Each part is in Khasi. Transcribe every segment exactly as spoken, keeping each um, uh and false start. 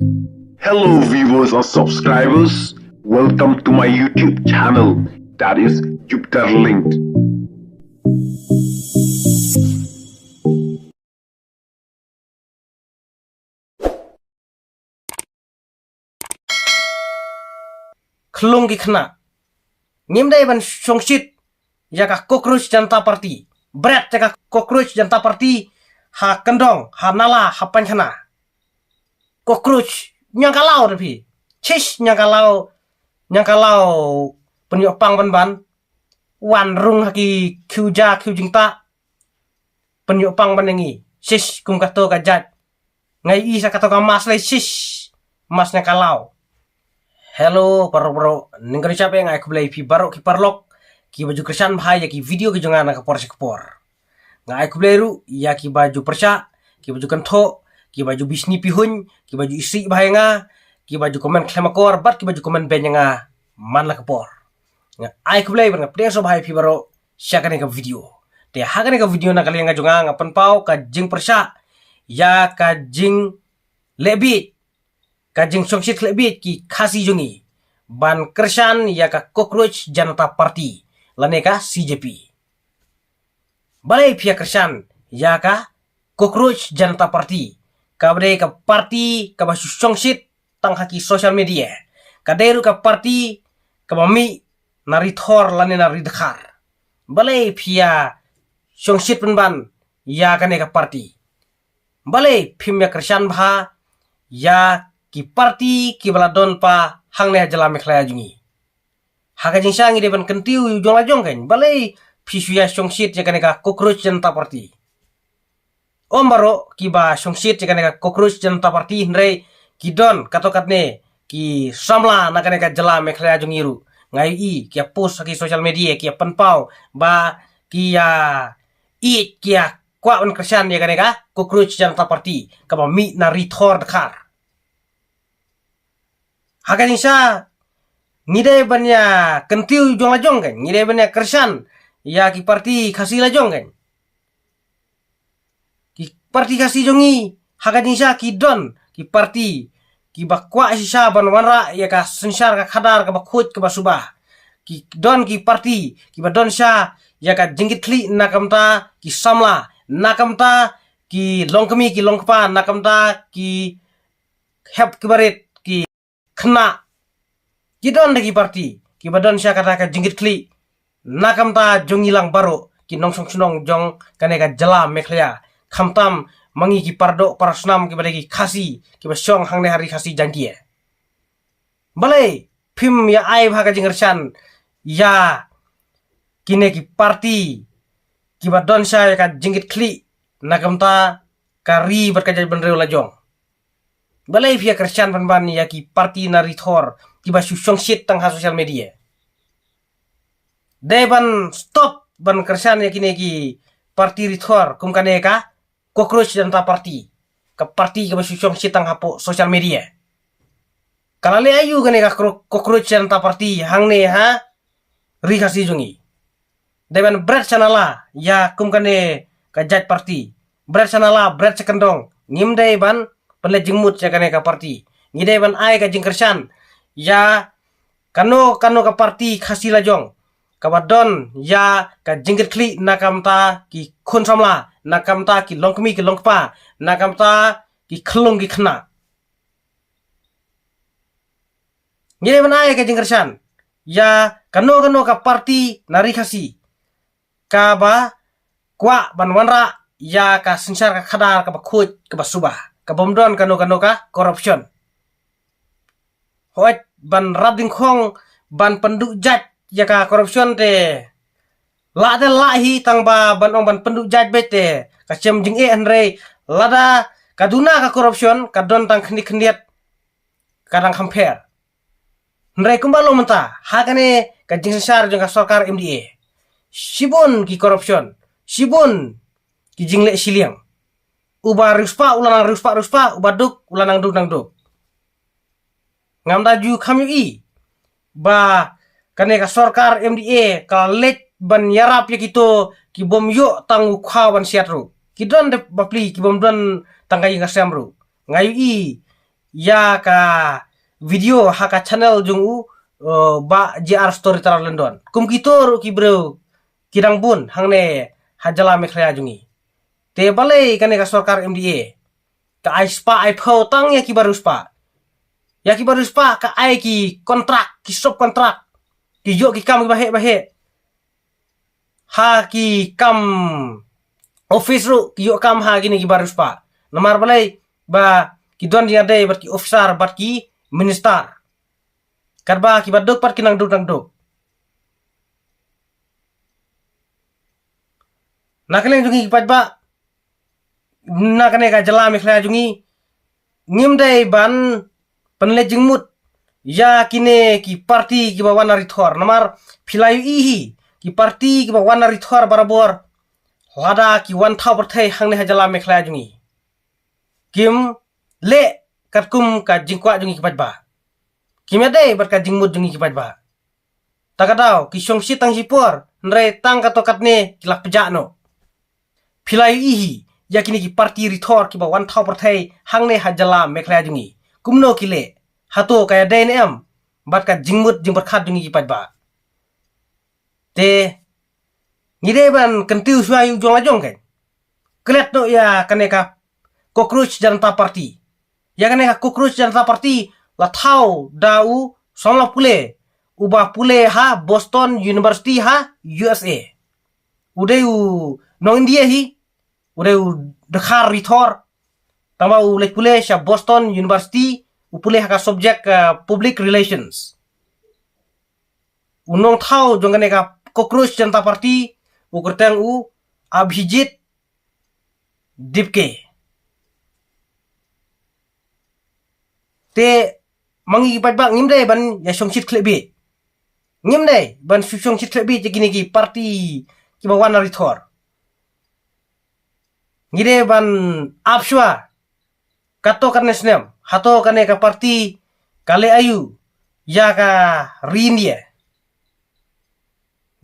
Hello, viewers and subscribers. Welcome to my YouTube channel, that is Jupiter Linked. Khlung ki khynnah. Ngim dei ban shongshit ïa ka Cockroach Janata Party. Bret ïa ka Cockroach Janata Party ha kyndong, ha nala, ha paikhana. Cockroach, ñiangkalaw da phi. Chish, ñiangkalaw, ñiangkalaw pynïoh pang ban ban. Wan rung ha ki khiew ja, khiew jingtah. Pynïoh pang ban ngi. Chish, kum kato ka jait. Nga ïohi sa kato ka mask lei, chish. Mask ñiangkalaw. Hello, paralok, paralok. Nyngkong nyngkong nga ai khublei ïa phi baroh ki paralok kiba ju kyrshan bha ïa ki video ki jong nga na ka por sha ka por. Nga ai khublei ruh ïa kiba ju pyrshah, kiba ju kynthoh, kiba ju bishni pihuiñ, kiba ju isih bha ïa nga, kiba ju comment khlem akor bad kiba ju comment beiñ ïa nga man la ka por. Nga ai khublei bad nga pdiang sngewbha ïa phi baroh sha kane ka video. Te ha kane ka video na ka liang ka jong nga, nga pynpaw ka jingpyrshah ïa ka jinglehbit, ka jingshongshit lehbit ki Khasi jong ngi ban kyrshan ïa ka Cockroach Janata Party lane ka C J P. Balei phi ïa kyrshan ïa ka Cockroach Janata Party, kaba dei ka party kaba shu shongshit tang ha ki social media? Ka dei ruh ka party kaba mih na ri thor lane na ri dkhar. Balei phi ïa shongshit pynban ïa kane ka party? Balei phim ïa kyrshan bha ïa ki party kiba la don pat hangne ha jylla Meghalaya jong ngi? Ha ka jingshisha ngi dei ban kyntiew jong la jong kein, balei phi shu ïa shongshit ïa kane ka Cockroach Janata Party? Ym baroh kiba shongshit ïa kane ka Cockroach Janata Party, hynrei ki don katto katne ki samla na kane ka jylla Meghalaya jong ngi ruh. Nga ïohi ki ïa post ha ki social media, ki ïa pynpaw ba ki ïa ïeit, ki ïa kwah ban kyrshan ïa kane ka Cockroach Janata Party kaba mih na ri thor dkhar. Ha ka jingshisha ngi dei ban ïa kyntiew jong la jong kein, ngi dei ban ïa kyrshan ïa ki party Khasi la jong kein. Ki party Khasi jong ngi ha ka jingshisha ki don ki party kiba kwah shisha ban wanrah ïa ka synshar ka khadar kaba khuid kaba suba. Ki don ki party kiba don shisha ïa ka jingkitkhlieh na ka bynta ki samla, na ka bynta ki longkmie ki longkpa, na ka bynta ki hep ki barit, ki khynnah. Ki don da ki party kiba don shisha kata ka jingkitkhlieh na ka bynta jong ngi lang baroh ki nongshong shnong jong kane ka jylla Meghalaya, khamtam ma ngi ki paradoh parasnam kiba dei ki Khasi kiba shong hangne ha ri Khasi Jaiñtia. Balei phim ïa ai bha ka jingkyrshan ïa kine ki party kiba don shisha ïa ka jingkitkhlieh na ka bynta ka ri bad ka jaitbynriew la jong? Balei phi ïa kyrshan pynban ïa ki party na ri thor kiba shu shongshit tang ha social media? Dei ban stop ban kyrshan ïa kine ki party ri thor kum kane ka Cockroach Janata Party, ka party kaba shu shongshit tang hapoh social media. Ka la leh aïu kane ka Cockro-, Cockroach Janata Party hangne ha ri Khasi jong ngi? Dei ban bret sha nala ïa kum kane ka jait party. Bret sha nala, bret sha kyndong. Ngim dei ban pynleit jingmut ïa kane ka party. Ngi dei ban ai ka jingkyrshan ïa kano kano ka party Khasi la jong kaba don ïa ka jingkitkhlieh na ka bynta ki khun samla, na ka bynta ki longkmie ki longkpa, na ka bynta ki khyllung ki khynnah. Ngi dei ban ai ka jingkyrshan ïa kano kano ka party na ri Khasi kaba kwah ban wanrah ïa ka synshar ka khadar kaba khuid kaba suba, kabym don kano kano ka corruption. Hooid, ban rap dyngkhong ban pynduh jait ïa ka corruption te lah te lah hi, tang ba ban ong ban pynduh jait beit te ka shem jingeh, hynrei lada ka duna ka corruption ka don tang khyndiat khyndiat ka dang kham pher. Hynrei kumba long mynta ha kane ka jingsynshar jong ka sorkar M D A, shibun ki corruption, shibun ki jingleh shiliang. Uba riewspah u la nang riewspah riewspah, uba duk u la nang duk nang duk. Ngam da ju kham ïohi ba kane ka sorkar M D A ka leit ban ïarap ïa kito kibym ïoh tang u khwa ban siat ruh. Ki don de bapli kibym don tang ka ïing ka sem ruh. Nga ïohi ïa ka video ha ka channel jong u, uh, Bah J R Storyteller London. Kum kito ruh ki briew ki dang bun hangne ha jylla Meghalaya jong ngi. Te balei kane ka sorkar M D A ka ai spah ai phew tang ïa ki ba riewspah. Ïa ki ba riewspah ka ai ki kontrak, ki sub kontrak. Ki ïoh ki kam ki ba heh ba heh. Ha ki kam office ruh ki ïoh kam ha kine ki ba riewspah. Namar balei? Ba ki don jingïadei bad ki officer bad ki minister. Katba ki ba duk pat ki nang duk nang duk. Na ka liang jong ngi ki paidbah, na kane ka jylla Meghalaya jong ngi, ngim dei ban pynleit jingmut ïa kine ki parti ki ba wan na rithor. Namar phi la ïohi hi, ki parti ki ba wan na rithor barabor, lada ki wan thaw pyrthei hangne ha jylla Meghalaya jong ngi, kim leh katkum ka jingkwah jong ngi ki paidbah. Kim ïadei bad ka jingmut jong ngi ki paidbah. Ta ka daw ki shongshit tang shipor, hynrei tang kato katne ki la pjah noh. Phi la ïohi hi ïa kine ki parti rithor ki ba wan thaw pyrthei hangne ha jylla Meghalaya jong ngi, kumno ki leh? Hato ka ïadei ne em bad ka jingmut jingpyrkhat jong ngi ki paidbah? Te ngi dei ban kyntiew shuwa ïa u jong la jong, kan klet noh ïa kane ka Cockroach Janata Party. Ïa kane ka Cockroach Janata Party la thaw da u samla pule, u ba pule ha Boston University ha U S A. U dei u nong India hi, u dei u dkhar rithor. Tangba u leit pule sha Boston University, u pule ha ka subject, uh, public relations. U nongthaw jong kane ka Cockroach Janata Party, u kyrteng u Abhijit Dipke. Te ma ngi ki paidbah ngim dei ban ïa shongshit khleh bit. Ngim dei ban shu shongshit khleh bit ïa kine ki parti ki ba wan na rithor. Ngi dei ban ap shuwa kato kane snem, hato kane ka parti ka leh aïu ïa ka ri India.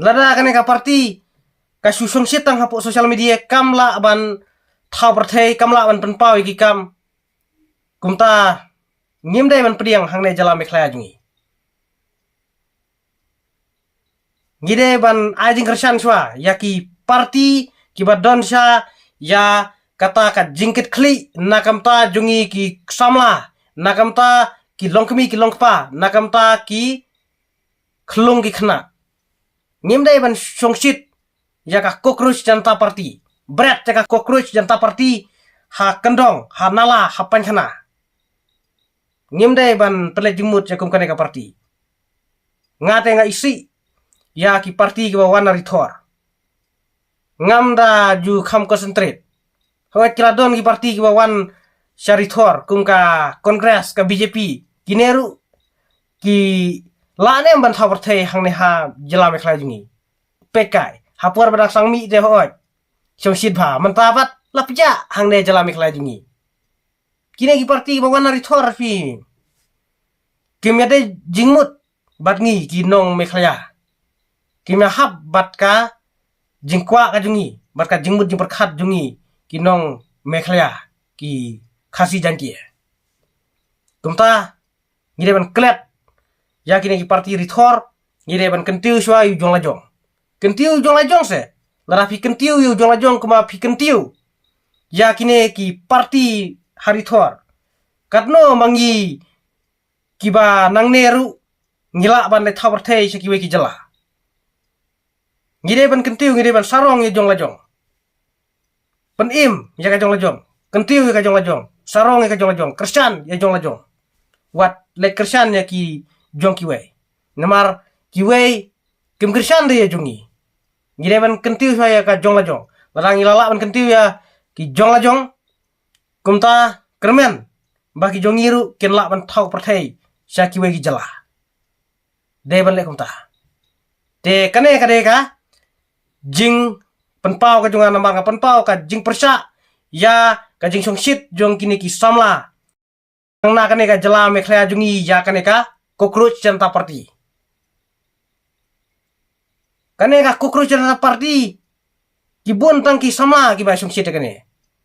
Lada kane ka parti ka shu shongshit tang hapoh social media, kam lah ban thaw pyrthei, kam lah ban pynpaw ïa ki kam. Kumta ngim dei ban pdiang hangne jylla Meghalaya jong ngi. Ngi dei ban ai jingkyrshan shuwa ïa ki parti ki ba don sha ïa kata ka jingkitkhlieh na ka bynta jong ngi ki samla, na ka bynta ki longkmie ki longkpa, na ka bynta ki khyllung ki khynnah. Ngim dei ban shongshit ïa ka Cockroach Janata Party. Bret ïa ka Cockroach Janata Party ha kyndong, ha nala, ha paikhana. Ngim dei ban pynleit jingmut ïa kum kane ka parti. Nga te nga isih ïa ki parti ki ba wan na rithor. Ngam da ju kham concentrate. Hooid, ki la don ki parti ki ba wan sha rithor kum ka Congress, ka B J P, kine ruh ki lah ne em ban thaw pyrthei hangne ha jylla Meghalaya jong ngi? Peit kai, ha por ba dang sangmih te hooid, shongshit bha, mynta pat la pjah hangne jylla Meghalaya jong ngi. Kine ki parti ki ba wan na rithor, phi, kim ïadei jingmut bad ngi ki nong Meghalaya. Kim ïahap bad ka jingkwah ka jong ngi, bad ka jingmut jingpyrkhat jong ngi ki nong Meghalaya, ki Khasi Jaiñtia. Kumta ngi dei ban klet ïa kine ki parti rithor, ngi dei ban kyntiew shuwa ïa u jong la jong. Kyntiew ïa u jong la jong se. Lada phi kyntiew ïa u jong la jong kumba phi kyntiew ïa kine ki parti ha rithor, katno ma ngi ki ba nangne ruh ngi lah ban leit thaw pyrthei sha kiwei ki jylla. Ngi dei ban kyntiew, ngi dei ban sarong ïa u jong la jong. Pynim ïa ka jong la jong, kyntiew ïa ka jong la jong, sarong ïa ka jong la jong, kyrshan ïa jong la jong. Wat leit kyrshan ïa ki jong kiwei. Namar kiwei kim kyrshan de ïa jong ngi. Ngi dei ban kyntiew shuwa ïa ka jong la jong. Lada ngi la lah ban kyntiew ïa ki jong la jong, kumta kyrmen ba ki jong ngi ruh kin lah ban thaw pyrthei sha kiwei ki jylla. Dei ban leh kumta. Te kane ka dei ka jingpynpaw ka jong nga, namar nga pynpaw ka jingpyrshah ïa ka jingshongshit jong kine ki samla na kane ka jylla Meghalaya jong ngi ïa kane ka Cockroach Janata Party. Kane ka Cockroach Janata Party, ki bun tang ki samla ki ba shongshit ïa kane.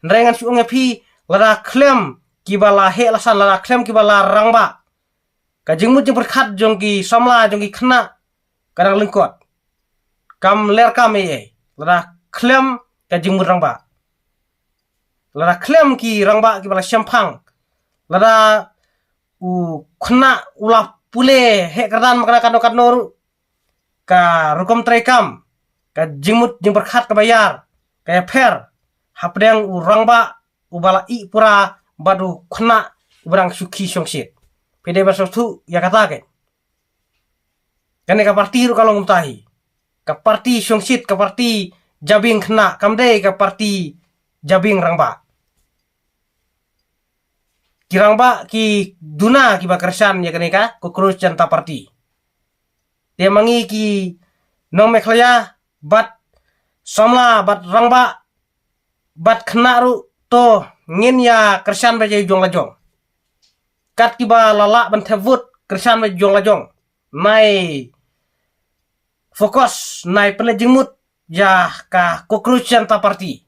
Hynrei ngan shu ong ïa phi, lada khlem kiba la heh la san, lada khlem kiba la rangbah, ka jingmut jingpyrkhat jong ki samla, jong ki khynnah ka dang lyngkot. Kam ler kam ei ei lada khlem ka jingmut rangbah. Lada khlem ki rangbah kiba la shemphang, lada u khynnah u la pule heh kyrdan ma kane kano kano ruh, ka rukom treikam, ka jingmut jingpyrkhat kaba ïar ka ïapher hapdeng u rangbah uba la ïeh pura bad u khynnah uba dang shu khie shongshit. Phi dei ban sngewthuh ïa kata kein. Kane ka parti ruh ka long kumta hi. Ka parti shongshit, ka parti jabieng khynnah, kam dei ka parti jabieng rangbah. Ki rangbah ki duna kiba kyrshan ïa kane ka Cockroach Janta Party. Te ma ngi ki nong Meghalaya bad samla bad rangbah bad khynnah ruh, to ngin ïa kyrshan beit ïa u jong la jong. Kat kiba la lah ban thep vote, kyrshan beit ïa u jong la jong. Nai focus, nai pynleit jingmut ïa ka Cockroach Janta Party.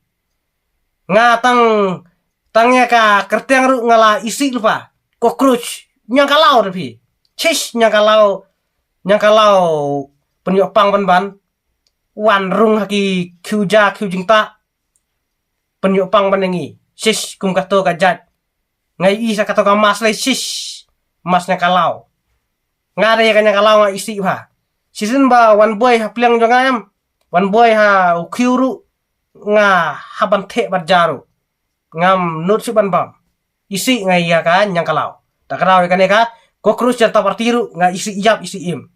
Nga tang, tang ïa ka kyrteng ruh nga la isih lypa. Cockroach, ñiangkalaw da phi. Shish, ñiangkalaw, ñiangkalaw pynïoh pang ban ban. Wan rung ha ki khiew ja khiew jingtah. Pynïoh pang ban ïa ngi. Shish, kum kato ka jait. Nga ïohi sa kato ka mask lei, shish. Mask ñiangkalaw. Nga dei ïa ka ñiangkalaw nga isih bha. Shisien ba wan buai ha pliang jong nga em, wan buai ha u khiew ruh, nga hap ban theh bad ja ruh. Ngam nud shuh ban bam. Isih nga ïa ka ñiangkalaw. Ta ka daw ïa kane ka Cockroach Janta Party ruh nga isih ïap isih im.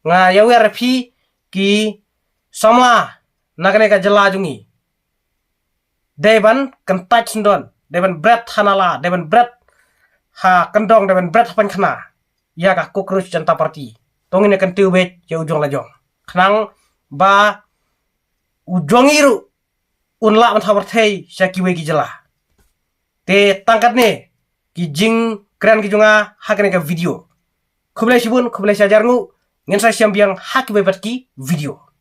Nga ïawer ïa phi ki samla na kane ka jylla jong ngi. Dei ban kyntait syndon, dei ban bret ha nala, dei ban bret ha kyndong, dei ban bret ha pynkhana ïa ka Cockroach Janta Party. To ngin ïa kyntiew beit ïa u jong la jong. Khnang ba u jong ngi ruh un lah ban thaw pyrthei sha kiwei ki jylla. Te tang katne ki jingkren ki jong nga ha kane ka video. Khublei shibun, khublei shihajar nguh, ngin sa ïashem biang ha kiwei pat ki video.